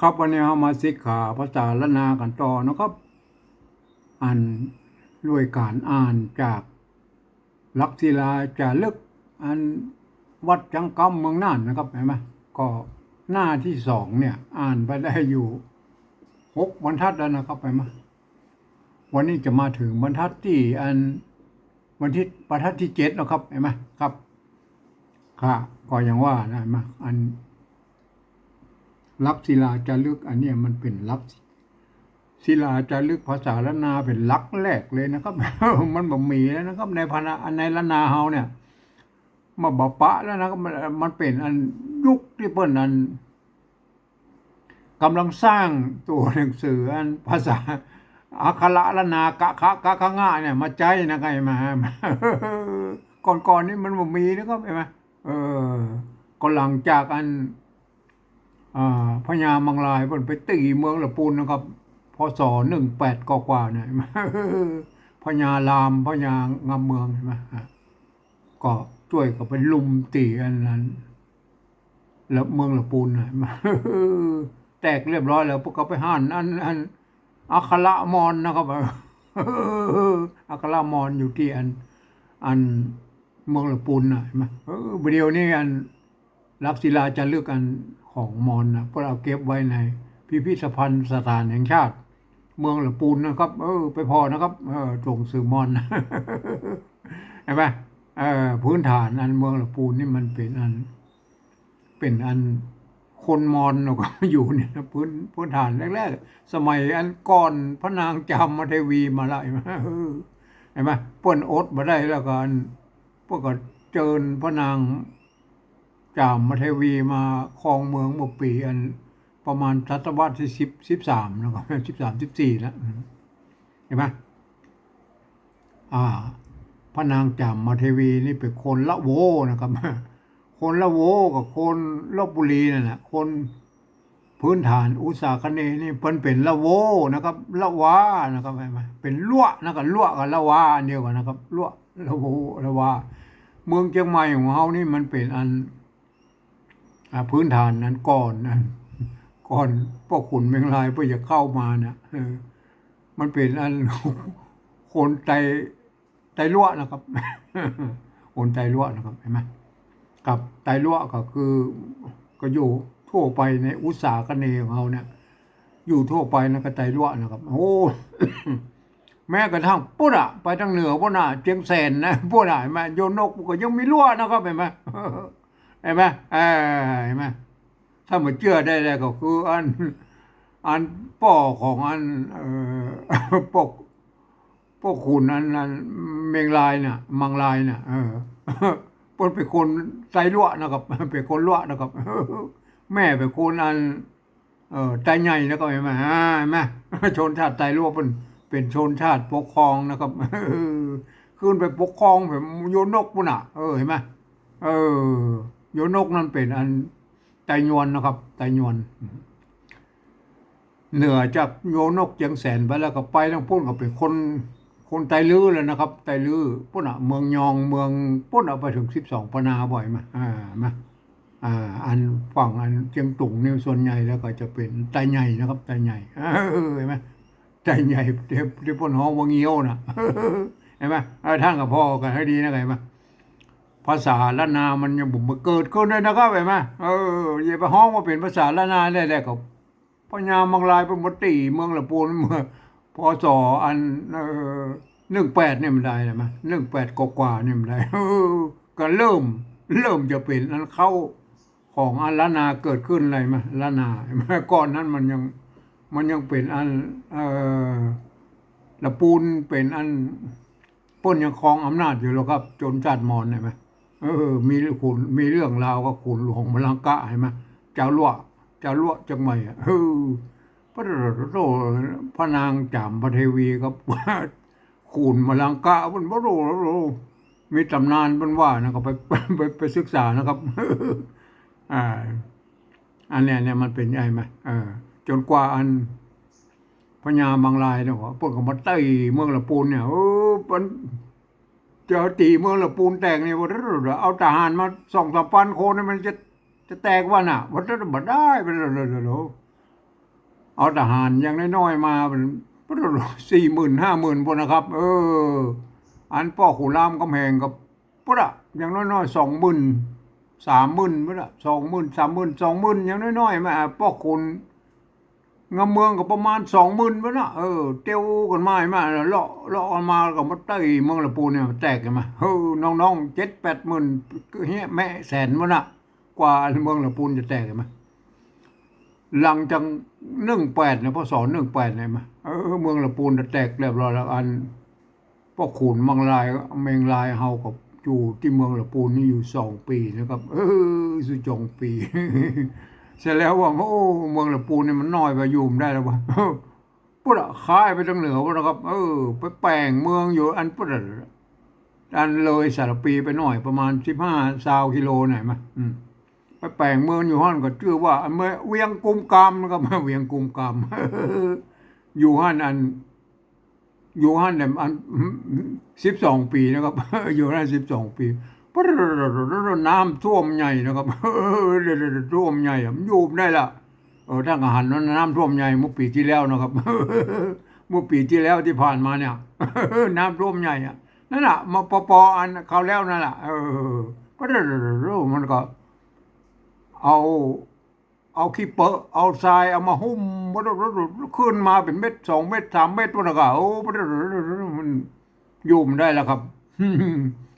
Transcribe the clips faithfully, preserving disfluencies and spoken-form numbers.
ครับ วันนี้เฮามาศึกษาภาษาล้านนากั๋นต่อนะครับ อัน ด้วยก๋านอ่านจากหลักศิลาจารึก อันวัดจังกำเมืองน่านนะครับ หันก่อ หน้าตี้สองเนี่ย อ่านไปได้อยู่หกบรรทัดแล้วนะครับ หันก่อ วันนี้จะมาเถิงบรรทัดตี้อัน บรรทัดตี้ บรรทัดตี้เจ็ดแล้วครับ หันก่อ ครับ ค่ะ ก็อย่างว่านะ หันก่อ อัน หลักศิลาจารึกอันเนี้ยมันเป๋นหลักศิลาจารึกภาษาล้านนาเป๋นหลักแรกเลยนะครับ มันบ่มีแล้วนะครับ ในพะนา ในล้านนาเฮาเนี่ย บ่ บ่ปะแล้วนะครับ มัน มันเป๋นอันยุคตี้เปิ้นอัน ก่ำลังสร้างตั๋วหนังสืออันภาษาอักขระล้านนา กะ ขะ กะ ขะ งะ เนี่ยมาใจ๊นะ หันก่อ ก่อนๆ นี่มันบ่มีนะครับ หันก่อ เออ ก็หลังจากอัน อ่า พญามังรายเปิ้นไปตี๋เมืองละปูนนะครับ พ.ศ. หนึ่งแปดกว่าๆ เนี่ย หันก่อ พญาราม พญางามเมือง หันก่อ ก็จ้วยกั๋นไปลุมตี๋อันนั้น แล้วเมืองละปูนน่ะ แตกเรียบร้อยแล้ว พวกเขาไปหันอัน อัน อักขระมอญนะครับ อักขระมอญอยู่ตี้อัน อันเมืองละปูนน่ะ หันก่อ เออ บ่าเดี่ยวนี้อันหลักศิลาจารึกอันของมอญน่ะ เปิ้นเอาเก็บไว้ในพิพิธภัณฑ์สถานแห่งชาติเมืองละปูนนะครับ เออ ไปผ่อนะครับ เออ ตั๋วหนังสือมอญ หันก่อ เออ พื้นฐานอันเมืองละปูนนี่มันเป๋นอัน เป๋นอันคนมอญเนาะ ก็อยู่เนี่ยนะ พื้น พื้นฐานแรกๆ สมัยอันก่อนพระนางจามเทวีมาละ หันก่อ เออ หันก่อ เปิ้นอดบ่ได้แล้วก็อัน เปิ้นก็เจิญพระนางจามเทวีมาครองเมืองเมื่อปี๋อันประมาณศตวรรษตี้สิบ สิบสามนะครับ สิบสาม สิบสี่แล้ว หันก่อ อ่า พระนางจามเทวีนี่เป๋นคนละโวนะครับ คนละโวกับคนลพบุรีนั่นแหละ คนพื้นฐานอุษาคเนย์นี่เปิ้นเป๋นละโวนะครับ ละวานะครับ หันก่อ เป๋นลัวนะครับ ลัวกับละวาอันเดียวกั๋นนะครับ ลัว ละโว ละวา เมืองเจียงใหม่ของเฮานี่มันเป๋นอัน อ่า พื้นฐานนั้นก่อนนั้น ก่อนป้อขุนเมียงรายเปิ้นจะเข้ามาเนี่ย เออ มันเป๋นอัน คนไต ไตลัวนะครับ คนไตลัวนะครับ หันก่อ ครับ ไตลัวก็คือ ก็อยู่ทั่วไปในอุษาคเนย์ของเฮาเนี่ย อยู่ทั่วไปนะ ก็ไตลัวนะครับ โอ้ แม้กระทั่งปู๊นน่ะ ไปตางเหนือปู๊นน่ะ เจียงแสนนะ ปู๊นน่ะ หันก่อ โยนกก็ยังมีลัวนะครับ หันก่อ หันก่อ เออ หันก่อ ถ้าบ่เจื้อได้แล้วก็คืออัน อันป้อของอัน เอ่อ ป้อ ป้อขุนอัน อันเมียงรายน่ะ มังรายน่ะ เออ เปิ้นเป๋นคนไตลัวนะครับ เป๋นคนลัวนะครับ แม่เป๋นคนอัน เอ่อ ไตใหญ่นะครับ หันก่อ อ่า หันก่อ ชนชาติไตลัวเปิ้นเป๋นชนชาติปกครองนะครับ เออ ขึ้นไปปกครองแถบโยนกปู๊นน่ะ เออ หันก่อ เออ โยนกนั้นเป๋นอันไตยวนนะครับ ไตยวน เหนือจากโยนกเจียงแสนไปแล้วก็ไปตางปู๊นก็เป๋นคน คนไตลื้อแล้วนะครับ ไตลื้อปู๊นน่ะ เมืองยอง เมืองปู๊นน่ะ ไปเถิงสิบสองปะนาบ่อยมา อ่า มา อ่า อันฝั่งอันเจียงตุงนี่ส่วนใหญ่แล้วก็จะเป๋นไตใหญ่นะครับ ไตใหญ่ เออ หันก่อ ไตใหญ่ ตี้ ตี้เปิ้นฮ้องว่าเงี้ยวน่ะ หันก่อ เออ ต้านก็ผ่อกั๋นหื้อดีนะ หันก่อ ภาษาล้านนามันยังบ่เกิดขึ้นเลยนะครับ หันก่อ เออ อย่าไปฮ้องว่าเป๋นภาษาล้านนาได้แล้วก็ พญามังรายเปิ้นมาตี๋เมืองละปูนเมื่อ พ.ศ. อัน เอ่อ หนึ่งแปด นี่มันได้แล้วมะ หนึ่งแปดกว่าๆ นี่มันได้ เออ ก็เริ่ม เริ่มจะเป๋นอันเข้าของอันล้านนาเกิดขึ้นอะไรมะ ล้านนา ก่อนนั้นมันยัง มันยังเป๋นอัน เอ่อ ละปูนเป๋นอัน เปิ้นยังครองอำนาจอยู่แล้วครับ ชนชาติมอญหันก่อ เออ มีขุน มีเรื่องราวกับขุนหลวงมะลังกะหันก่อ จาวลัวะ จาวลัวะเจียงใหม่อะ เออ ปะโถ พระนางจามเทวีกับ ขุนมะลังกะ เปิ้นบ่ฮู้ มีต๋ำนานเปิ้นว่านะ ก็ไป ไป ไปศึกษานะครับ อ่า อันเนี้ย เนี่ยมันเป๋นไงมะ เออ จ๋นกว่าอัน พญามังรายเนี่ย เปิ้นก็มาตี๋เมืองละปูนเนี่ย เออ เปิ้นจะตี๋เมืองละปูนแตกเนี่ย ว่า เอาทหารมาสองสามปันคนเนี่ย มันจะ จะแตกบ่น่ะ ว่าบ่ได้ บ่ได้ บ่ได้ บ่ได้ บ่ได้ เอาทหารอย่างน้อยๆ มา สี่หมื่น ห้าหมื่น ปู้นนะครับ เออ อันป้อขุนรามคำแหงก็ ปู้นอะ อย่างน้อยๆ สองหมื่น สามหมื่น ปู้นอะ สองหมื่น สามหมื่น สองหมื่น อย่างน้อยๆ มา ป้อขุนงามเมืองก็ประมาณ สองหมื่น ปู้นอะ เออ เตียวกั๋นมา มา เลาะ เลาะกั๋นมา ก็มาใต้เมืองละปูนเนี่ย แตกหันมา เออ น้องๆ เจ็ดแปดหมื่น เฮียแมะแสน ปู้นอะ กว่าเมืองละปูนจะแตกหันมา หลังจาก หนึ่งแปด เนี่ย พ.ศ. หนึ่งแปด เนี่ยมา เออ เมืองละปูนจะแตกเรียบร้อยแล้ว อัน ป้อขุนเมงราย เมงรายเฮาก็อยู่ตี้เมืองละปูนนี่อยู่สองปี๋นะครับ เออ สุดสองปี๋ เสร็จแล้วว่า โอ้ เมืองละปูนนี่มันน้อยไป อยู่บ่ได้แล้ววะ ปู้นอะ ขายไปตางเหนือปู้นนะครับ เออ ไปแป๋งเมืองอยู่อันปู้นอะ อันเลยสารภีไปหน่อย ประมาณสิบห้า ซาวกิโลหน่อยมา อืม ไปแป๋งเมืองอยู่หั้นก็จื้อว่า อันเวียงกุมกามนะครับ เวียงกุมกาม อยู่หั้นอัน อยู่หั้นเนี่ยอัน สิบสองปี๋นะครับ อยู่หั้นสิบสองปี๋ น้ำท่วมใหญ่นะครับ ท่วมใหญ่อะ มันอยู่บ่ได้ละ เออ ต้านก็หันว่าน้ำท่วมใหญ่เมื่อปี๋ตี้แล้วนะครับ เมื่อปี๋ตี้แล้วตี้ผ่านมาเนี่ย น้ำท่วมใหญ่อะ นั่นน่ะ มาปอปออันคราวแล้วนั่นแหละ เออ มันก็ เอา เอาขี้เปอะ เอาทราย เอามาหุ้ม ขึ้นมาเป๋นเมตร สองเมตร สามเมตร ปู้นนะก็ โอ้ มันอยู่บ่ได้แล้วครับ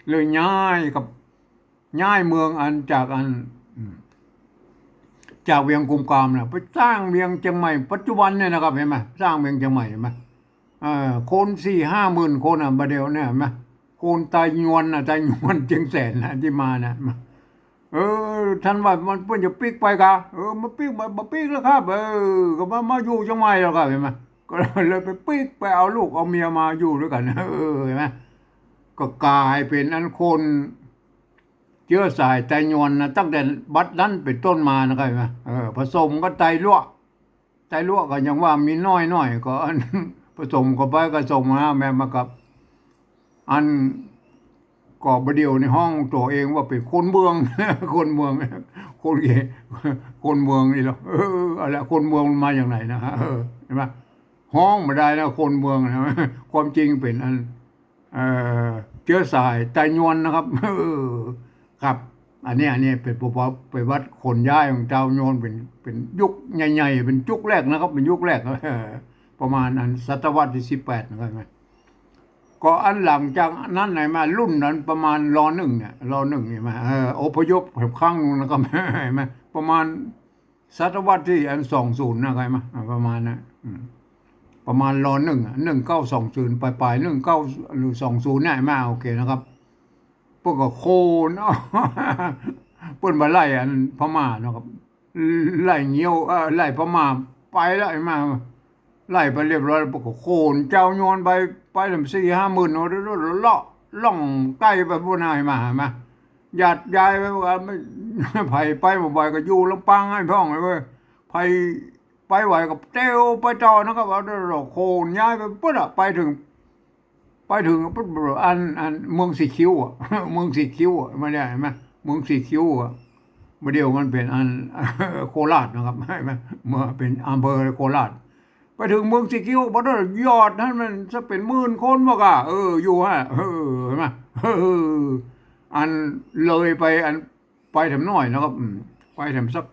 เลยย้ายครับ ย้ายเมืองอันจากอัน อืม จากเวียงกุมกามน่ะ ไปสร้างเวียงเจียงใหม่ปัจจุบันเนี่ยนะครับ หันมา สร้างเวียงเจียงใหม่ หันมา เออ คนสี่ห้าหมื่นคนน่ะ บ่าเดี่ยวเนี่ย หันมา คนไตยวนน่ะ ไตยวนเจียงแสนน่ะ ตี้มาน่ะ เออ ต้านว่ามันเปิ้นจะปิ๊กไปกา เออ บ่ปิ๊ก บ่ บ่ปิ๊กแล้วครับ เออ ก็มา มาอยู่เจียงใหม่แล้วครับ หันมา ก็เลยไปปิ๊ก ไปเอาลูกเอาเมียมาอยู่ตวยกั๋น เออ หันมา ก็ก๋ายเป๋นอันคนเจื๊อสายไตยวนน่ะ ตั้งแต่บัดนั้นเป๋นต้นมานะครับ หันมา เออ ผสมกับไตลัวะ ไตลัวะก็ยังว่ามีน้อยๆ ก็อัน ผสมเข้าไปก็ส่งมา แม่มากับ อัน ก็บ่าเดี่ยวนี่ฮ้องตั๋วเองว่าเป๋นคนเมือง คนเมือง คนเก คนเมืองนี่เหรอ เออ เอาละ คนเมืองมันมาอย่างไหนนะ เออ หันมา ฮ้องบ่ได้นะ คนเมืองนะ ความจริงเป๋นอัน เอ่อ เจื๊อสายไตยวนนะครับ เออ ครับ อันนี้ อันนี้เป๋นประวัติ ประวัติขนย้ายของจาวยวน เป๋น เป๋นยุคใหญ่ๆ เป๋นยุคแรกนะครับ เป๋นยุคแรก เออ ประมาณอันศตวรรษตี้สิบแปดนะครับ ก็อันหลังจากนั้นไหนมา รุ่นนั้นประมาณ ร.หนึ่ง เนี่ย ร.หนึ่ง นี่มา เออ อพยพครั้งนะครับ หันมา ประมาณศตวรรษตี้อัน สองศูนย์ นะครับ หันมา อ่า ประมาณนั้น อืม ประมาณ ร.หนึ่ง อะ หนึ่งเก้าสองศูนย์ ปลายๆ หนึ่งเก้า หรือ สองศูนย์ เนี่ย หันมา โอเคนะครับ เปิ้นก็โค่น เปิ้นบ่าไล่อันพม่าเนาะครับ ไล่เงี้ยว เอ่อ ไล่พม่าไปแล้ว หันมา ไล่ไปเรียบร้อยแล้ว เปิ้นก็โค่นจาวยวนไป ไปตั้งสี่ห้าหมื่น โอ้ เลาะล่องใต้ไปปู้นนะ หันมา หันมา หยัดย้ายไปว่า ไม่ ใผไปบ่ไหวก็อยู่ลำปางหั้นพ่องเว้ย ใผไปไหวก็เตียวไปต่อนะครับ เอา โค่นย้ายไปปู้นอะ ไปเถิง ไปเถิงปุ๊บ อัน อัน เมืองสี่คิ้วอะ เมืองสี่คิ้วอะ มาเนี่ย หันมา เมืองสี่คิ้วอะ บ่าเดี่ยวมันเป๋นอัน โคราชนะครับ หันมา เมื่อเป๋นอำเภอโคราช ไปเถิงเมืองสี่คิ้ว บ่าเดี่ยวยอดหั้นมันจะเป๋นหมื่นคนบ่กา เออ อยู่หั้น เออ หันมา เออ อันเลยไปอัน ไปแถมหน้อยนะครับ อืม ไปแถมสัก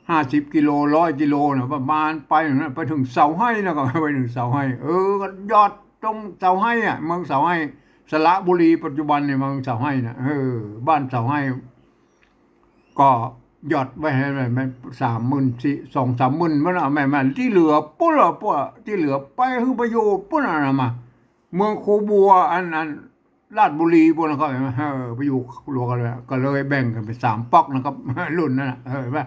ห้าสิบกิโล ร้อยกิโลเนี่ย ประมาณไปอย่างนั้น ไปเถิงเสาไห้นะครับ ไปเถิงเสาไห้ เออ ก็หยอดตรงเสาไห้อะ เมืองเสาไห้ สระบุรีปัจจุบันเนี่ย เมืองเสาไห้นะ เออ บ้านเสาไห้ ก็หยอดไว้หั้นแม่ สามหมื่นสี่ สองสามหมื่น มันเอาแม่ แม่ ตี้เหลือปู้นละ ปู้นละ ตี้เหลือไปหื้อประโยชน์ปู้นน่ะนะมา เมืองคูบัว อัน อัน ราชบุรีปู้นนะครับ หันมา เออ ไปอยู่รวมกั๋นแล้ว ก็เลยแบ่งกั๋นเป๋นสามป๊อกนะครับ รุ่นนั้นน่ะ เออ หันมา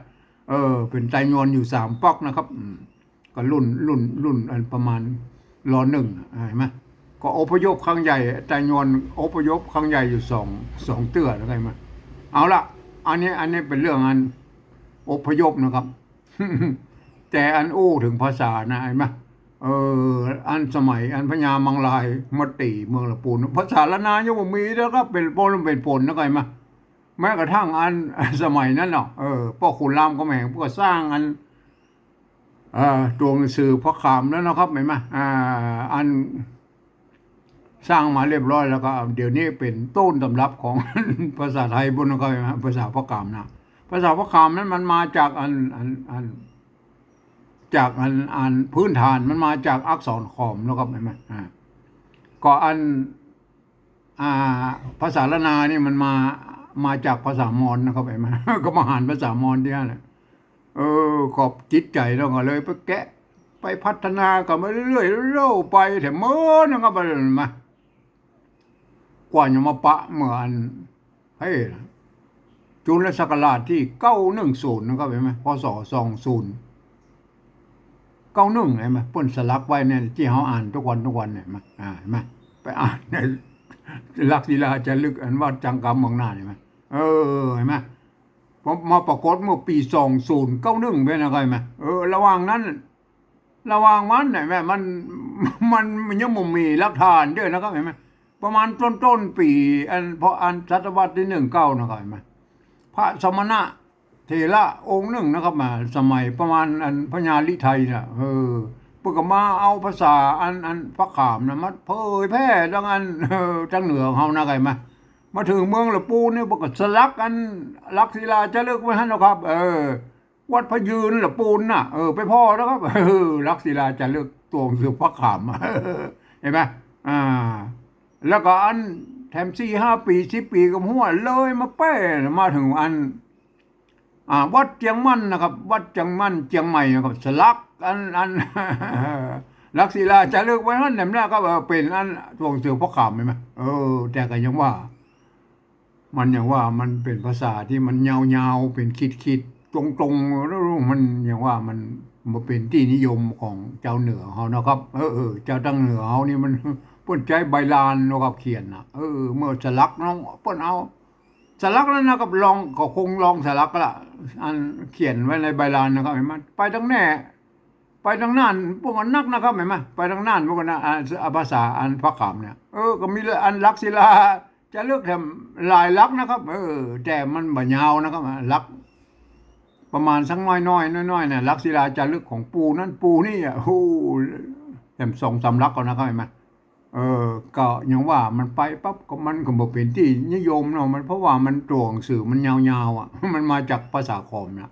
เออ เป๋นไตยวนอยู่สามป๊อกนะครับ อืม ก็รุ่น รุ่น รุ่นอันประมาณ ร.หนึ่ง อะ หันมา ก็อพยพครั้งใหญ่ ไตยวนอพยพครั้งใหญ่อยู่สอง สองเตื้อนะครับ หันมา เอาละ อันนี้ อันนี้เป๋นเรื่องอันอพยพนะครับ แต่อันอู้เถิงภาษานะ หันมา เออ อันสมัยอันพญามังรายมาตี๋เมืองละปูน ภาษาล้านนายังบ่มีนะครับ เป๋นผล เป๋นผลนะครับ หันมา แม้กระทั่งอัน สมัยนั้นเนาะ เออ ป้อขุนรามคำแหงก็สร้างอัน เอ่อ ตั๋วหนังสือพระขามแล้วนะครับ หันก่อ อ่า อันสร้างมาเรียบร้อยแล้วก็ เดี๋ยวนี้เป๋นต้นตำรับของ ภาษาไทยปู้นนะครับ หันก่อ ภาษาพระขามนะ ภาษาพระขามนั้นมันมาจากอัน อัน อัน จากอัน อันพื้นฐานมันมาจากอักษรขอมนะครับ หันก่อ อ่า ก็อัน อ่า ภาษาล้านนานี่มันมา มาจากภาษามอญนะครับ หันก่อ ก็มาหันภาษามอญตี้หั้นแหละ เออ ก็จิตใจ๋เราก็เลยไปแกะ ไปพัฒนากั๋นมาเรื่อยๆ เรื่อยๆ ไปแถมเมินนะครับ หันก่อ กว่าจะมาปะเมื่ออัน เฮ้ย จุลศักราชตี้เก้าหนึ่งศูนย์นะครับ หันก่อ พ.ศ. สองศูนย์เก้าหนึ่ง หันก่อ เปิ้นสลักไว้เนี่ย ตี้เฮาอ่านกู้วันกู้วันเนี่ย หันก่อ อ่า หันก่อ ไปอ่านในหลักศิลาจารึกอันวัดจังกำเมืองน่าน หันก่อ เออ หันก่อ พอมาปรากฏเมื่อปี๋ สองศูนย์เก้าหนึ่ง ไปนะครับ หันก่อ เออ ระหว่างนั้น ระหว่างมันเนี่ย หันก่อ มัน มันยังบ่มีหลักฐานเด้อนะครับ หันก่อ ประมาณต้นๆ ปี๋ อัน พออันศตวรรษตี้หนึ่งเก้านะครับ หันก่อ พระสมณะเถระองค์หนึ่งนะครับ มาสมัยประมาณอันพญาฤทัยน่ะ เออ เปิ้นก็มาเอาภาษาอัน อันพระขามนะ มาเผยแพร่ตังอัน เออ ตังเหนือเฮานะ หันก่อ มาเถิงเมืองละปูนนี่ เปิ้นก็สลักอันหลักศิลาจารึกไว้หั้นนะครับ เออ วัดพระยืนละปูนน่ะ เออ ไปผ่อนะครับ เออ หลักศิลาจารึกตั๋วหนังสือพระขาม หันก่อ อ่า แล้วก็อันแถมสี่ห้าปี๋ สิบปี๋ก็หัวเลยมาแป้มาเถิงอัน อ่า วัดเจียงมั่นนะครับ วัดเจียงมั่น เจียงใหม่นะครับ สลักอัน อัน หลักศิลาจารึกไว้หั้นแหมนะครับ เออ เป๋นอันตั๋วหนังสือพระขาม หันก่อ เออ แต่ก็ยังว่า มันยังว่ามันเป๋นภาษาตี้มันยาวๆ เป๋นขีดๆ ตรงๆ แล้วมันยังว่ามันบ่เป๋นตี้นิยมของจาวเหนือเฮานะครับ เออ เออ จาวตังเหนือเฮานี่มัน เปิ้นใจ๊ใบลานนะครับ เขียนน่ะ เออ เมื่อสลักเนาะ เปิ้นเอาสลักแล้วนะครับ ลอง ก็คงลองสลักละ อันเขียนไว้ในใบลานนะครับ หันก่อ ไปตังแหน้ ไปตังน่าน เปิ้นก็นักนะครับ หันก่อ ไปตังน่าน เปิ้นก็นะ อ่า ภาษาอันพระขามเนี่ย เออ ก็มีอันหลักศิลาจารึกแถมหลายหลักนะครับ เออ แต่มันบ่ยาวนะครับ หลักประมาณสักน้อยๆ น้อยๆ เนี่ย หลักศิลาจารึกของปู่นั้นปู่นี่อะ โอ้โห แถมสองสามหลักเอานะครับ หันก่อ เออ ก็ยังว่ามันไปปั๊บ ก็มันก็บ่เป๋นตี้นิยมเนาะ มันเพราะว่ามันตั๋วหนังสือมันยาวๆ อ่ะ มันมาจากภาษาขอมน่ะ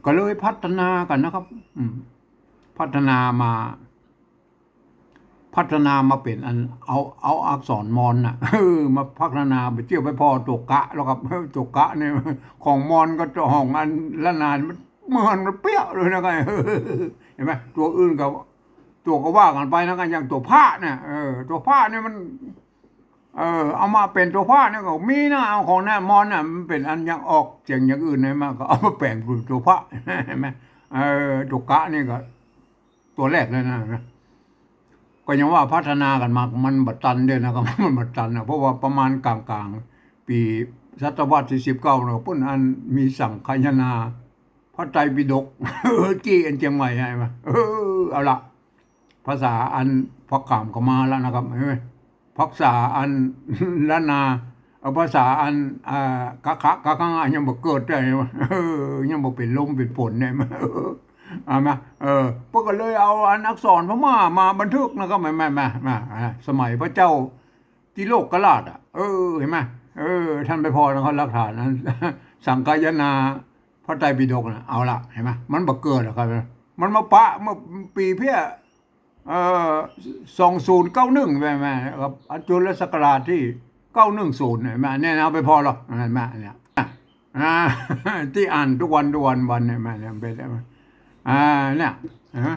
ก็เลยพัฒนากั๋นนะครับ อืม พัฒนามา พัฒนามาเป๋นอัน เอา เอาอักษรมอญน่ะ เออ มาพัฒนา ไปเตี้ยวไปผ่อตั๋วกะแล้วครับ ตั๋วกะเนี่ย ของมอญกับของอันล้านนามันเหมือนกั๋นเปี้ยเลยนะ หันก่อ ตั๋วอื่นก็ ตั๋วก็ว่ากั๋นไปนะ อย่างตั๋วพระเนี่ย เออ ตั๋วพระเนี่ยมัน เออ เอามาเป๋นตั๋วพระเนี่ยก็มีนะ เอาของเนี่ยมอญน่ะ มันเป๋นอันยังออกเสียงอย่างอื่นเนี่ย มันก็เอามาแป๋งเป๋นตั๋วพระ หันก่อ เออ ตั๋วกะนี่ก็ตั๋วแรกเลยนะ หันก่อ ก็ยังว่าพัฒนากั๋นมา มันบ่ตันเด้อนะครับ มันบ่ตันนะ เพราะว่าประมาณก๋างๆ ปี๋ศตวรรษตี้สิบเก้าเนาะ เปิ้นอันมีสังคายนา พระไตรปิฎก ตี้อันเจียงใหม่ หันก่อ เออ เอาละ ภาษาอันพระขามก็มาแล้วนะครับ หันก่อ ภาษาอันล้านนา เอ่อ ภาษาอัน อ่า กะขะ กะขัง อ่ะ ยังบ่เกิดได้ หันก่อ เออ ยังบ่เป๋นลมเป๋นฝนเนี่ย หันก่อ เอามา เออ เปิ้นก็เลยเอาอันอักษรพม่ามาบันทึกนะครับ มา มา มา มา อ่า สมัยพระเจ้า ติโลกราชอ่ะ เออ หันก่อ เออ ต้านไปผ่อนะครับ หลักฐานนั้น สังคายนา พระไตรปิฎกน่ะ เอาละ หันก่อ มันบ่เกิดหรอกครับ มันมาปะเมื่อปี๋เพี้ย เอ่อ สองศูนย์เก้าหนึ่ง แม่น แม่นครับ อันจุลศักราชตี้เก้าหนึ่งศูนย์ หันก่อ เนี่ย เอาไปผ่อลอ หันก่อ เนี่ย อ่า ตี้อ่านกู้วันกู้วันวันเนี่ย หันก่อ เนี่ย เป๋น อ่า เนี่ย หันก่อ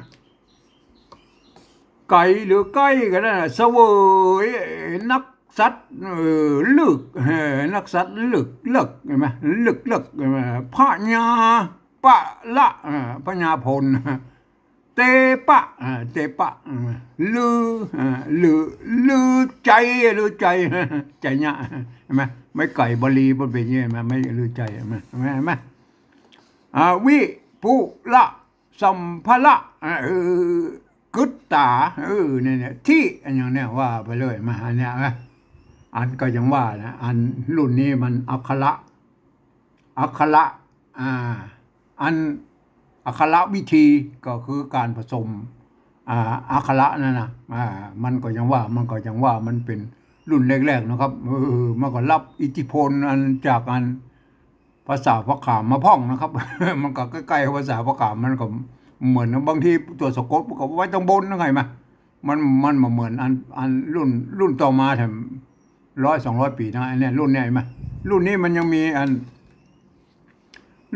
ไก๋หรือใก้ก็ได้นะ เสวยนักสัตว์ เออ ลึก เออ นักสัตว์ลึกเลิก หันก่อ ลึกเลิก หันก่อ พญาปะละ เออ พญาพล เตปะ เออ เตปะ เออ ลือ เออ ลือ ลือใจ๋ ลือใจ๋ ใจ๋เยียะ หันก่อ ไม้ไก่บาลีมันเป๋นอย่างนี้ หันก่อ ไม้ลือใจ๋ หันก่อ หันก่อ อ่า วิปุละ สัมภะระ เออ กึ๊ดต๋า เออ เนี่ย เนี่ย ทิ อันอย่างเนี้ยว่าไปเลย มา อันเนี้ยนะ อันก็ยังว่านะ อันรุ่นนี้มันอักขระ อักขระ อ่า อัน อักขระวิธีก็คือก๋านผสม อ่า อักขระนั่นนะ อ่า มันก็ยังว่า มันก็ยังว่ามันเป๋นรุ่นแรกๆ นะครับ เออ มันก็ฮับอิทธิพลอันจากอันภาษาพระขามมาพ่องนะครับ มันก็ใก้ๆ ภาษาพระขาม มันก็เหมือนบางทีตั๋วสะกดมันก็ไว้ตังบนนะ ไงมะ มัน มันบ่เหมือนอัน อันรุ่น รุ่นต่อมาแถมร้อยสองร้อยปี๋นะ อันเนี้ยรุ่นเนี้ย เห็นมะ รุ่นนี้มันยังมีอัน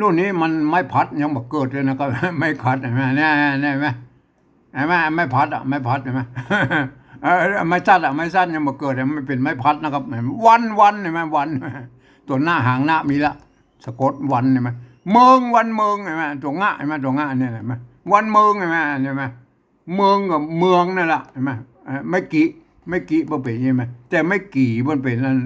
รุ่นนี้มันไม้ผลัดยังบ่เกิดเลยนะครับ ไม้ผลัด เห็นมะ เนี่ย เนี่ย เห็นมะ เห็นมะ ไม้ผลัดอะ ไม้ผลัด เห็นมะ เออ ไม้สัดอะ ไม้สัดยังบ่เกิดอะ มันเป๋นไม้ผลัดนะครับ เห็นมะ วัน วัน เห็นมะ วัน ตั๋วหน้าหางหน้ามีละ สะกดวัน เห็นมะ เมิง วันเมิง เห็นมะ ตั๋วงะ เห็นมะ ตั๋วงะเนี่ย เห็นมะ วันเมิง เห็นมะ เห็นมะ เมิงกับเมืองนั่นแหละ เห็นมะ เอ่อ ไม้กี่ ไม้กี่บ่เป๋น เห็นมะ แต่ไม้กี่มันเป๋นอัน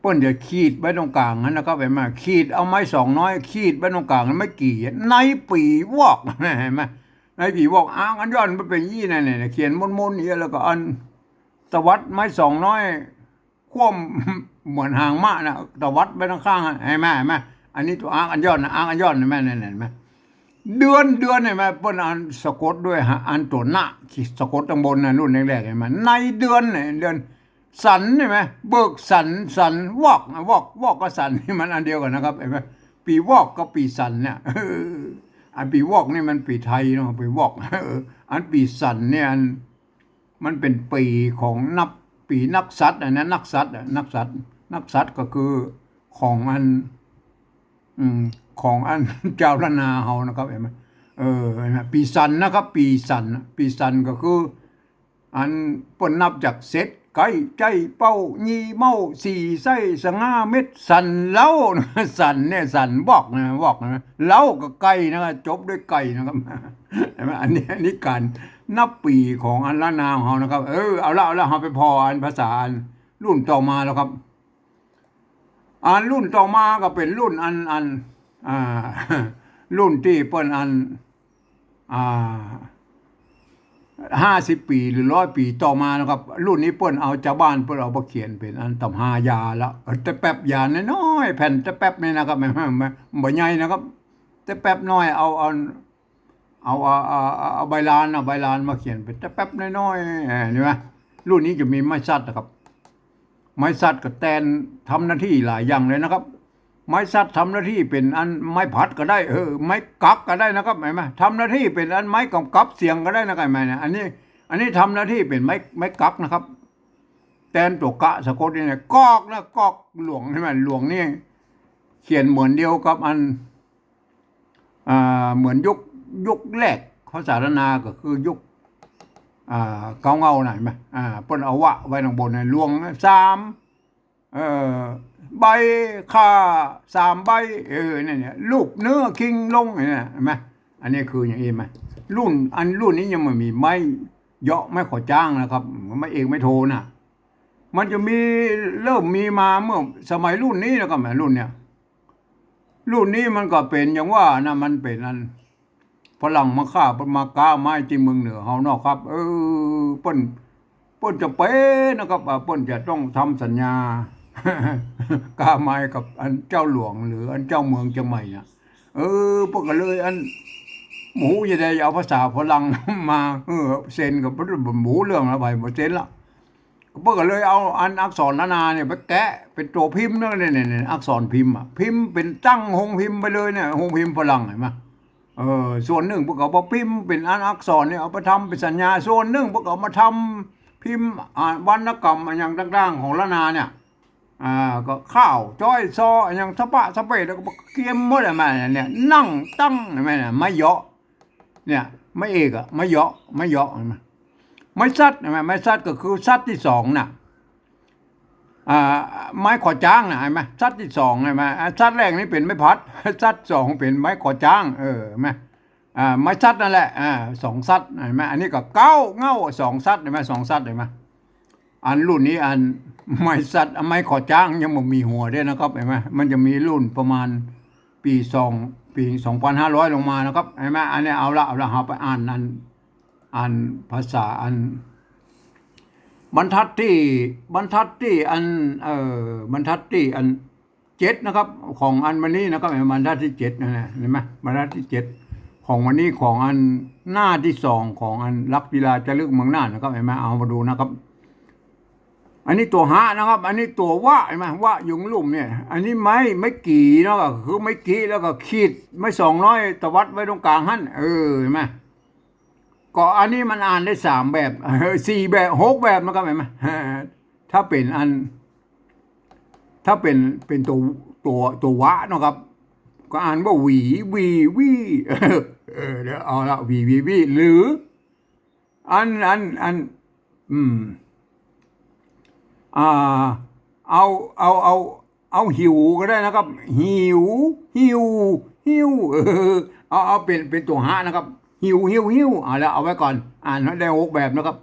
เปิ้นจะขีดไว้ตรงก๋างหั้นนะครับ เห็นมะ ขีดเอาไม้สองน้อย ขีดไว้ตรงก๋าง ไม้กี่ ในปี๋วอก เห็นมะ ในปี๋วอก อางอัญญอนมันเป๋นอี้นั่นแหละ เขียนมนๆ อี้ แล้วก็อันตวัดไม้สองน้อย คว่ำเหมือนหางม้าน่ะ ตวัดไปตางข้างอะ เห็นมะ เห็นมะ อันนี้ตั๋วอางอัญญอนนะ อางอัญญอน เห็นมะ นั่น เห็นมะ เดือน เดือน เห็นมะ เปิ้นอันสะกดด้วยฮะ อันตั๋วหน้า สะกดตังบนนะ รุ่นแรกๆ เห็นมะ ในเดือนเนี่ย เดือน สัน เห็นมะ เบิกสัน สัน วอก วอก วอกกับสัน นี่มันอันเดียวกั๋นนะครับ เห็นมะ ปี๋วอกกับปี๋สันเนี่ย เออ อันปี๋วอกนี่มันปี๋ไทยเนาะ ปี๋วอก เออ อันปี๋สันเนี่ยอัน มันเป๋นปี๋ของนับ ปี๋นักษัตริย์อะนะ นักษัตริย์อะ นักษัตริย์ นักษัตริย์ก็คือของอัน อืม ของอัน จาวล้านนาเฮานะครับ เห็นมะ เออ เห็นมะ ปี๋สันนะครับ ปี๋สัน ปี๋สันก็คือ อันเปิ้นนับจากเศษ ไก่ ใจ้ เป้า ยี่ เม้า สี่ ไส้ สะง่า เม็ด สัน เล้า นะ สันเนี่ย สัน วอกนะ วอกนะ เล้าก็ไก่นะ จบด้วยไก่นะครับ เห็นมะ อันนี้ อันนี้ก๋านนับปี๋ของอันล้านนาของเฮานะครับ เออ เอาละ เอาละ เฮาไปผ่ออันภาษาอันรุ่นต่อมาแล้วครับ อันรุ่นต่อมาก็เป๋นรุ่นอัน อัน อ่า รุ่นตี้เปิ้นอัน อ่า ห้าสิบปี๋หรือร้อยปี๋ต่อมานะครับ รุ่นนี้เปิ้นเอาจาวบ้านเปิ้นเอามาเขียนเป๋นอันต๋ำฮายาละ เออ ตะแป๊บยาน้อยๆ แผ่นตะแป๊บนี่นะครับ บ่ใหญ่นะครับ ตะแป๊บน้อย เอา เอา เอา เอา เอา เอาใบลาน เอาใบลานมาเขียนเป๋นตะแป๊บน้อยๆ เออ เห็นมะ รุ่นนี้จะมีไม้สัดนะครับ ไม้สัดก็แตนทำหน้าตี้หลายอย่างเลยนะครับ ไม้สัดทำหน้าตี้เป๋นอันไม้ผลัดก็ได้ เออ ไม้กั๊กก็ได้นะครับ เห็นมะ ทำหน้าตี้เป๋นอันไม้ก๋ำกับเสียงก็ได้นะครับ เห็นมะ เนี่ย อันนี้ อันนี้ทำหน้าตี้เป๋นไม้ ไม้กั๊กนะครับ แตนตั๋วกะสะกดนี่นะ กอกนะ กอก หลวง เห็นมะ หลวงนี่เขียนเหมือนเดียวกับอัน อ่า เหมือนยุค ยุคแรกภาษาล้านนาก็คือยุค อ่า เก๊าเง้าน่ะ เห็นมะ อ่า เปิ้นเอาวะไว้ตางบนน่ะ หลวงสาม เอ่อ ใบ ค่าสามใบ เออ นั่นเนี่ย ลูบเนื้อคิงลงเนี่ย เห็นมะ อันนี้คืออย่างอี้ เห็นมะ รุ่น อันรุ่นนี้ยังบ่มีไม้เยาะ ไม้ขอจ้างนะครับ ไม้เอกไม้โทน่ะ มันจะมี เริ่มมีมาเมื่อสมัยรุ่นนี้นะครับ แหม รุ่นเนี่ย รุ่นนี้มันก็เป๋นอย่างว่านะ มันเป๋นอัน ฝรั่งมาค้า เปิ้นมาก๊าไม้ตี้เมืองเหนือเฮาเนาะครับ เออ เปิ้น เปิ้นจะเป๋นนะครับ อ่า เปิ้นจะต้องทำสัญญา ก๊าไม้กับอันเจ้าหลวงหรืออันเจ้าเมืองเจียงใหม่น่ะ เออ เปิ้นก็เลยอัน บ่ฮู้จะได้เอาภาษาฝรั่งมา เออ เซ็นก็บ่ฮู้เรื่องละ ไปบ่เซ็นละ เปิ้นก็เลยเอาอันอักษรล้านนาเนี่ยไปแกะเป๋นตั๋วพิมพ์นะ เนี่ย เนี่ย เนี่ย อักษรพิมพ์อะ พิมพ์เป๋นตั้งโฮงพิมพ์ไปเลยเนี่ย โฮงพิมพ์ฝรั่ง หันก่อ เออ ส่วนนึ่งเปิ้นก็เอามาพิมพ์เป๋นอันอักษรเนี่ย เอาไปทำเป๋นสัญญา ส่วนนึ่งเปิ้นก็เอามาทำพิมพ์ อ่า วรรณกรรมอะหยังต่างๆ ของล้านนาเนี่ย อ่า ก็ข้าว จ้อย ซอ อะหยังสะปะสะเปะ แล้วก็เกียมหมดอะ แม่เนี่ย นั่งตั้ง แม่เนี่ย ไม้เยาะ เนี่ย ไม้เอกอะ ไม้เยาะ ไม้เยาะ หันก่อ ไม้สัด หันก่อ ไม้สัดก็คือสัดตี้สองน่ะ อ่า ไม้ขอจ้างน่ะ หันก่อ สัดตี้สอง หันก่อ อ่า สัดแรกนี่เป๋นไม้ผลัด สัดสองเป๋นไม้ขอจ้าง เออ หันก่อ อ่า ไม้สัดนั่นแหละ อ่า สองสัด หันก่อ อันนี้ก็เก๊าเง้า สองสัด หันก่อ สองสัด หันก่อ อันรุ่นนี้อันไม้สัด ไม้ขอจ้างยังบ่มีหัวเด้อนะครับ หันก่อ มันจะมีรุ่นประมาณปี๋สอง ปี๋สองปันห้าร้อยลงมานะครับ หันก่อ อันนี้เอาละ เอาละ เฮาไปอ่านอัน อันภาษาอัน บรรทัดตี้ บรรทัดตี้อัน เอ่อ บรรทัดตี้อันเจ็ดนะครับ ของอันวันนี้นะครับ บรรทัดตี้เจ็ดนั่นแหละ หันก่อ บรรทัดตี้เจ็ด ของวันนี้ของอันหน้าตี้สองของอันหลักศิลาจ๋ารึกเมืองน่านนะครับ หันก่อ เอามาดูนะครับ อันนี้ตั๋วหะนะครับ อันนี้ตั๋ววะ หันก่อ วะอยู่ลุ่มเนี่ย อันนี้ไม้ ไม้กี่เนาะ ก็คือไม้กี่แล้วก็ขีด ไม้สองน้อยตวัดไว้ตรงกลางหั้น เออ หันก่อ ก็อันนี้มันอ่านได้สามแบบ เออ สี่แบบ หกแบบนะครับ หันก่อ ถ้าเป๋นอัน ถ้าเป๋น เป๋นตั๋ว ตั๋ว ตั๋ววะเนาะครับ ก็อ่านว่าหวี หวี หวี เออ เดี๋ยวเอาละ หวี หวี หวี หรือ อัน อัน อัน อืม อ่า เอา เอา เอา เอาหิวก็ได้นะครับ หิว หิว หิว เออ เอา เอาเป๋น เป๋นตั๋วหะนะครับ หิว หิว หิว เอาละ เอาไว้ก่อน อ่านได้หกแบบนะครับ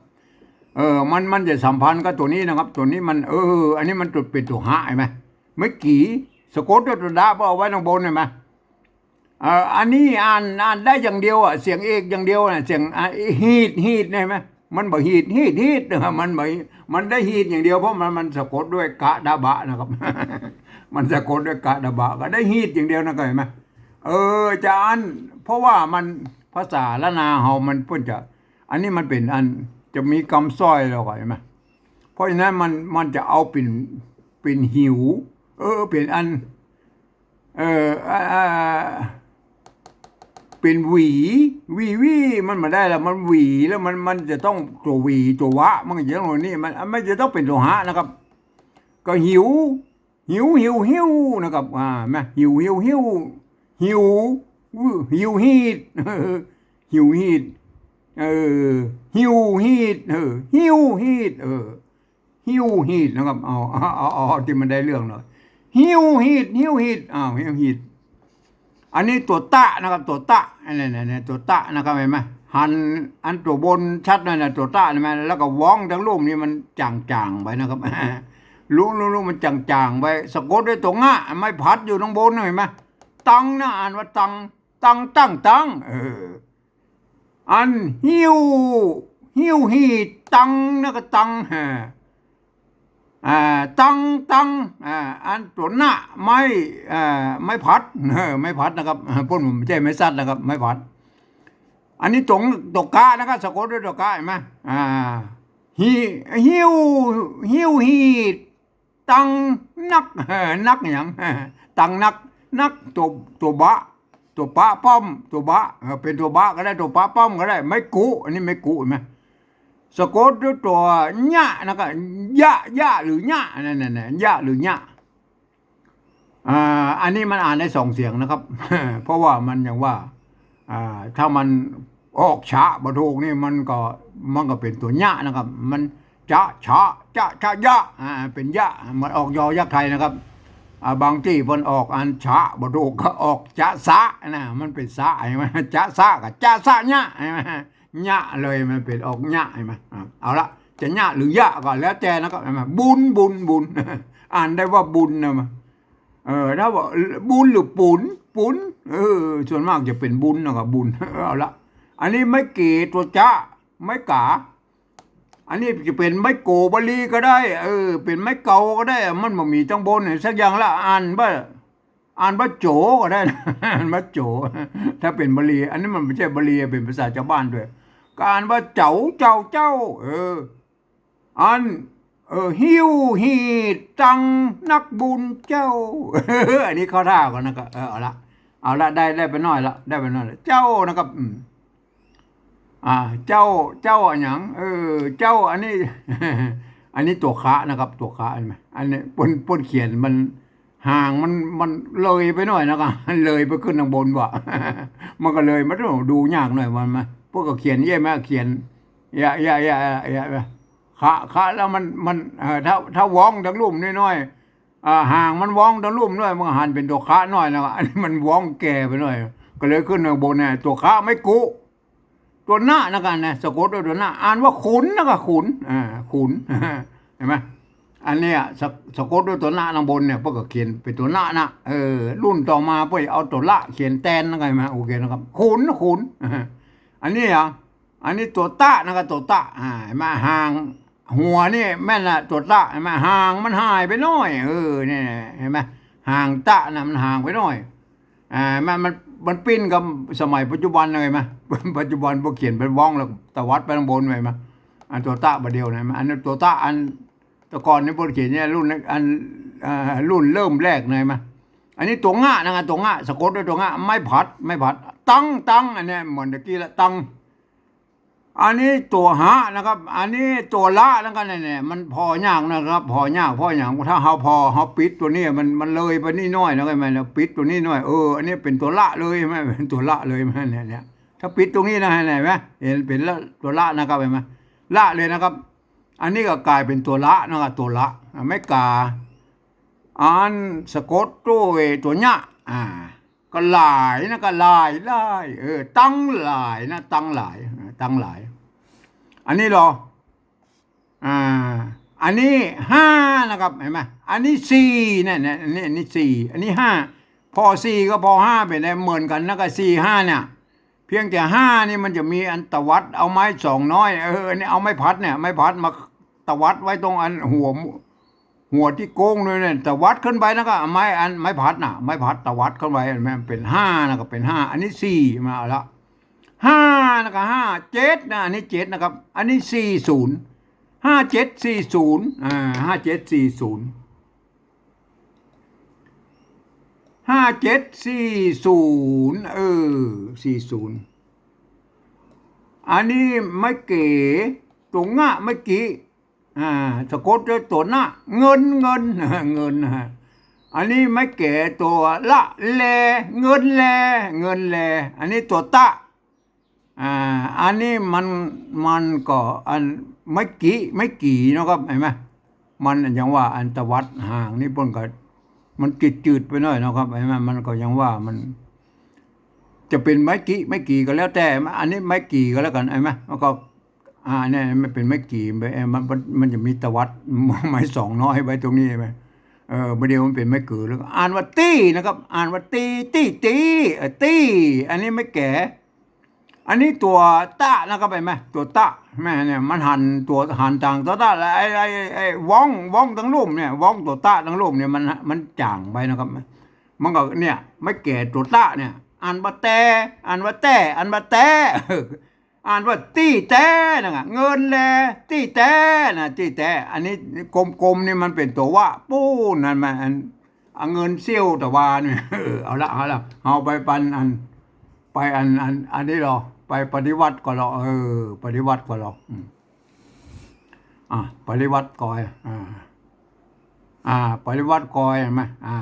เออ มัน มันจะสัมพันธ์กับตั๋วนี้นะครับ ตั๋วนี้มัน เออ อันนี้มันตั๋ว เป๋นตั๋วหะ หันก่อ ไม้กี่ สะกดด้วยตั๋วดะ เปิ้นเอาไว้ตางบน หันก่อ เอ่อ อันนี้อ่าน อ่านได้อย่างเดียวอะ เสียงเอกอย่างเดียวน่ะ เสียง อ่ะ หีด หีด หันก่อ มันบ่หีด หีด หีด มันบ่ มันได้หีดอย่างเดียว เพราะมัน มันสะกดด้วยกะดะบะนะครับ มันสะกดด้วยกะดะบะ ก็ได้หีดอย่างเดียวนะ หันก่อ เออ จะอัน เพราะว่ามัน ภาษาล้านนาเฮามันเปิ้นจะ อันนี้มันเป๋นอัน จะมีกำสร้อยแล้วก็ หันก่อ เพราะฉะนั้นมัน มันจะเอาเป๋น เป๋นหิว เออ เป๋นอัน เออ อ่า อ่า เป๋นหวี หวี หวี มันบ่ได้ละ มันหวีแล้วมัน มันจะต้องตั๋วหวี ตั๋ววะ มันก็จะต้องนี่ มัน มันจะต้องเป๋นตั๋วหะนะครับ ก็หิว หิว หิว หิว นะครับ อ่า แม่ หิว หิว หิว หิว หิว หิวหีด หิวหีด เออ หิวหีด เออ หิวหีด เออ หิวหีดนะครับ เอา เอา เอา เอาตี้มันได้เรื่องหน่อย หิวหีด หิวหีด อ้าว หิวหีด อันนี้ตั๋วตะนะครับ ตั๋วตะ อันนี้ อันนี้ตั๋วตะนะครับ หันก่อ หันตั๋วบนชัดหน่อยนะ ตั๋วตะ หันก่อ แล้วก็ว้องตางลุ่มนี่มันจ๋างๆ ไปนะครับ ลุ่ม ลุ่ม ลุ่มมันจ๋างๆ ไป สะกดด้วยตั๋วงะ ไม้ผัดอยู่ตางบน หันก่อ ตังนะ อ่านว่าตัง ตัง ตั้ง ตัง เออ อันหิว หิวหีด ตังนะก็ตัง ฮะ อ่า ตัง ตัง อ่า อันตั๋วนะ ไม้ อ่า ไม้ผัด เออ ไม้ผัดนะครับ เปิ้นบ่ใจ้ไม้สัตว์นะครับ ไม้ผัด อันนี้ตั๋ว ตั๋วกะนะครับ สะกดด้วยตั๋วกะ หันก่อ อ่า หิ หิว หิวหีด ตังนัก เออ นักหยัง ตังนัก นักตั๋ว ตั๋วบะ ตั๋วปะป้อม ตั๋วบะ เออ เป๋นตั๋วบะก็ได้ ตั๋วปะป้อมก็ได้ ไม้กุ อันนี้ไม้กุ หันก่อ สะกดด้วยตั๋วยะนะครับ ยะ ยะหรือยะ นั่น นั่น นั่น ยะหรือยะ อ่า อันนี้มันอ่านได้สองเสียงนะครับ เพราะว่ามันยังว่า อ่า ถ้ามันออกชะบ่ถูกนี่มันก็ มันก็เป๋นตั๋วยะนะครับ มันจะ ชะ จะ ชะ ยะ อ่า เป๋นยะ มันออกยอยักษ์ไทยนะครับ อ่า บางตี้เปิ้นออกอันชะบ่ถูกก็ออกจะสะนะ มันเป๋นสะ หันก่อ จะสะกับจะสะยะ หันก่อ ยะเลย มันเป๋นออกยะ หันก่อ อ่า เอาละ จะยะหรือยะก็แล้วแต่นะครับ หันก่อ บุญ บุญ บุญ อ่านได้ว่าบุญนะ เออ ถ้าว่าบุญหรือปุน ปุน เออ ส่วนมากจะเป๋นบุญนะครับ บุญ เอาละ อันนี้ไม้เก๋ตั๋วจะ ไม้ก๋า อันนี้จะเป๋นไม้โก๋บาลีก็ได้ เออ เป๋นไม้เก๋าก็ได้ มันบ่มีตางบนสักอย่างละ อ่านว่า อ่านว่าโจ๋ก็ได้นะ อ่านว่าโจ๋ ถ้าเป๋นบาลี อันนี้มันบ่ใจ้บาลี เป๋นภาษาจาวบ้านด้วย ก็อ่านว่าเจ๋า เจ้า เจ้า เออ อัน เออ หิวหีดตังนักบุญเจ้า อันนี้เข้าท่าก่อนนะครับ เออ เอาละ เอาละ ได้ ได้ไปหน้อยละ ได้ไปหน้อยละ เจ้านะครับ อืม อ่า เจ้า เจ้าอะหยัง เออ เจ้า อันนี้ อันนี้ตั๋วคะนะครับ ตั๋วคะ หันก่อ อันนี้เปิ้น เปิ้นเขียนมัน หางมัน มันเลยไปหน้อยนะครับ เลยไปขึ้นตางบนบ่ มันก็เลยมาดูยากหน้อย มันมา เปิ้นก็เขียนแยะมา เขียน ยะ ยะ ยะ ยะ ยะ คะ คะ แล้วมัน มัน เอ่อ ถ้า ถ้าว้องตางลุ่มน้อยๆ อ่า หางมันว้องตางลุ่มน้อย มันก็หันเป๋นตั๋วคะน้อยนะครับ อันนี้มันว้องแก่ไปหน้อย ก็เลยขึ้นตางบนเนี่ย ตั๋วคะไม้กุ ตั๋วนะนะครับ นะ สะกดด้วยตั๋วนะ อ่านว่าขุนนะครับ ขุน อ่า ขุน หันก่อ อันเนี้ย สะ สะกดด้วยตั๋วนะตางบนเนี่ย เปิ้นก็เขียนเป๋นตั๋วนะนะ เออ รุ่นต่อมาเปิ้นเอาตั๋วละเขียนแตนนะครับ หันก่อ โอเคนะครับ ขุน ขุน อันนี้อ่ะ อันนี้ตั๋วตะนะครับ ตั๋วตะ อ่า หันก่อ หาง หัวนี่แม่นละ ตั๋วตะ หันก่อ หางมันหายไปหน้อย เออ เนี่ย หันก่อ หางตะนะมันห่างไปหน้อย อ่า มัน มัน มันปิ้นกับสมัยปัจจุบันเลยไหม ปัจจุบันพวกเขียนเป็นว้องแล้วตวัดไปข้างบนเลยไหม อันตั๋วตะบาดเดียวนะ อันนั้นตั๋วตะอันแต่ก่อนนี่พวกเขียนเนี่ยรุ่นอัน อ่า รุ่นเริ่มแรกเลยไหม อันนี้ตั๋วงะนะ ตั๋วงะ สะกดด้วยตั๋วงะ ไม้ผัด ไม้ผัด ตัง ตัง อันเนี้ยเหมือนตะกี้ละ ตัง อันนี้ตั๋วหะนะครับ อันนี้ตั๋วละนะครับ เนี่ย เนี่ย มันผ่อยากนะครับ ผ่อยาก ผ่อหยัง ถ้าเฮาผ่อ เฮาปิดตั๋วนี้ มัน มันเลยไปนิดหน้อยนะครับ มันปิดตั๋วนี้หน้อย เออ อันนี้เป๋นตั๋วละเลย เห็นไหม เป๋นตั๋วละเลย เห็นไหม เนี่ย เนี่ย ถ้าปิดตรงนี้นะ เห็นไหม เห็นเป๋นละ ตั๋วละนะครับ เห็นไหม ละเลยนะครับ อันนี้ก็ก๋ายเป๋นตั๋วละนะครับ ตั๋วละ อเมริกา อันสะกดด้วยตั๋วเนี้ย อ่า ก็หลายนะ ก็หลาย หลาย เออ ตังหลายนะ ตังหลาย เออ ตังหลาย อันนี้ลอ อ่า อันนี้ห้านะครับ เห็นไหม อันนี้สี่เนี่ย เนี่ย อันนี้ อันนี้สี่ อันนี้ห้า ผ่อสี่กับผ่อห้าเป๋นไง เหมือนกั๋นนะ กับสี่ห้าเนี่ย เพียงแต่ห้านี่มันจะมีอันตวัด เอาไม้สองน้อย เออ อันนี้เอาไม้ผัดเนี่ย ไม้ผัดมาตวัดไว้ตรงอันหัว หัวตี้โก๊งด้วยเนี่ย ตวัดขึ้นไปนะ ก็เอาไม้อัน ไม้ผัดน่ะ ไม้ผัดตวัดขึ้นไป เห็นไหม เป๋นห้านะ ก็เป๋นห้า อันนี้สี่มาละ ห้านะ ก็ห้า เจ็ดนะ อันนี้เจ็ดนะครับ อันนี้สี่ศูนย์ ห้าเจ็ดสี่ศูนย์ อ่า ห้าเจ็ดสี่ศูนย์ ห้าเจ็ดสี่ศูนย์ เออ สี่ศูนย์ อันนี้ไม้เก๋ ตั๋วงะเมื่อกี้ อ่า สะกดด้วยตั๋วนะ เงิน เงิน เงินนะฮะ อันนี้ไม้เก๋ตั๋วละ แล เงินแล เงินแล อันนี้ตั๋วตะ อ่า อันนี้มัน มันก็อันไม้กี่ ไม้กี่เนาะครับ เห็นไหม มันยังว่าอันตวัดห่างนี่เปิ้นก็ มันจืดๆ ไปหน้อยเนาะครับ เห็นไหม มันก็ยังว่ามัน จะเป๋นไม้กี่ ไม้กี่ก็แล้วแต่ อันนี้ไม้กี่ก็แล้วกั๋น เห็นไหม มันก็ อ่า เนี่ย มันเป๋นไม้กี่ มัน มัน มันจะมีตวัด ไม้สองน้อยไว้ตรงนี้ เห็นไหม เออ บาดเดี่ยวมันเป๋นไม้กี่ แล้วก็อ่านว่าตี้นะครับ อ่านว่าตี้ ตี้ ตี้ เออ ตี้ อันนี้ไม้แก๋ อันนี้ตั๋วตะนะครับ เห็นไหม ตั๋วตะ แม่เนี่ย มันหันตั๋ว หันต่างตั๋วตะ แล้วไอ้ ไอ้ ไอ้ว้อง ว้องตังลุ่มเนี่ย ว้องตั๋วตะตังลุ่มเนี่ย มัน มันจ๋างไปนะครับ มันก็เนี่ย ไม้แก๋ตั๋วตะเนี่ย อ่านว่าแต อ่านว่าแต อ่านว่าแต อ่านว่าตี้แตนะ เงินแล ตี้แตนะ ตี้แต อันนี้กลมๆ นี่มันเป๋นตั๋ววะ ปู๊นนั่นมันอัน เอาเงินเสี้ยวตะวาเนี่ย เออ เอาละ เอาละ เอาไปปันอัน ไปอัน อัน อันนี้ลอ ไปปฏิวัติก่อนลอ เออ ปฏิวัติก่อนลอ อืม อ่ะ ปฏิวัติก่อน อ่า อ่า ปฏิวัติก่อน เห็นไหม อ่า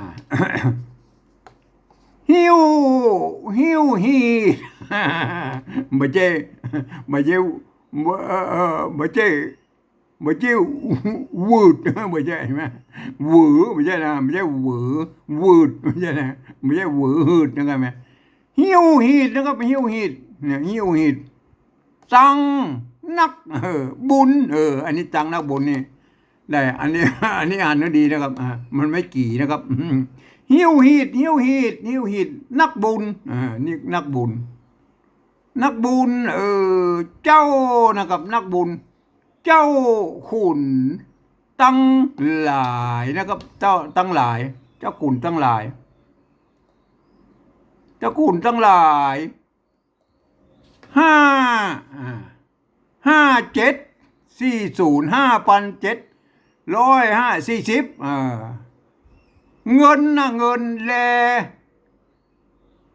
หิ้ว หิ้วหีด บ่ใจ้ บ่ใจ้ เอ่อ เอ่อ บ่ใจ้ บ่ใจ้ วืด บ่ใจ้ เห็นไหม หวือ บ่ใจ้นะ บ่ใจ้หวือ วืด บ่ใจ้นะ บ่ใจ้หวือ หืด นะครับ หิ้วหีดนะครับ หิ้วหีด เนี่ย หิ้วหีด ตังนัก เออ บุญ เออ อันนี้ตังนักบุญนี่ ได้ อันนี้ อันนี้อ่านให้ดีนะครับ อ่า มันไม้กี่นะครับ อืม หิ้วหีด หิ้วหีด หิ้วหีด นักบุญ อ่า นี่นักบุญ นักบุญ เออ เจ้านะครับ นักบุญ เจ้าขุนตังหลายนะครับ เจ้าตังหลาย เจ้าขุนตังหลาย เจ้าขุนตังหลาย ห้า อ่า ห้าเจ็ดสี่ศูนย์ ห้าปันเจ็ดร้อยห้า สี่สิบ เออ เงินนะ เงินแล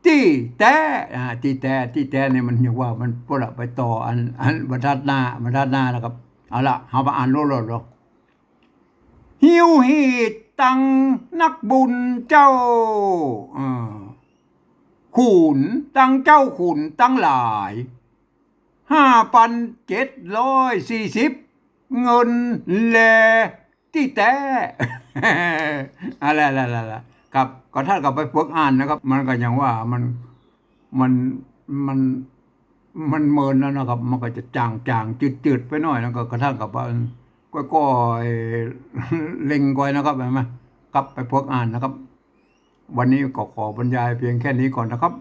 ตี้แต๊ อ่า ตี้แต๊ ตี้แต๊นี่มันยังว่ามันพุ้นละไปต่ออัน อันบรรทัดหน้า บรรทัดหน้านะครับ เอาละ เฮามาอ่านโลดๆ เนาะ หิ้วหีดตังนักบุญเจ้า เอ่อ ขุน ตังเจ้าขุนตังหลาย ห้าปันเจ็ดร้อยสี่สิบ เงินแลตี้แต๊ อะไรๆๆๆ ครับ ก็ท่านก็ไปฝึกอ่านนะครับ มันก็ยังว่ามัน มัน มัน มันเมินแล้วนะครับ มันก็จะจ๋างๆ จืดๆ ไปหน้อย แล้วก็กระทั่งกับว่า ก้อยๆ เล็งก้อยนะครับ เห็นไหม ครับ ไปฝึกอ่านนะครับ วันนี้ก็ขอบรรยายเพียงแค่นี้ก่อนนะครับ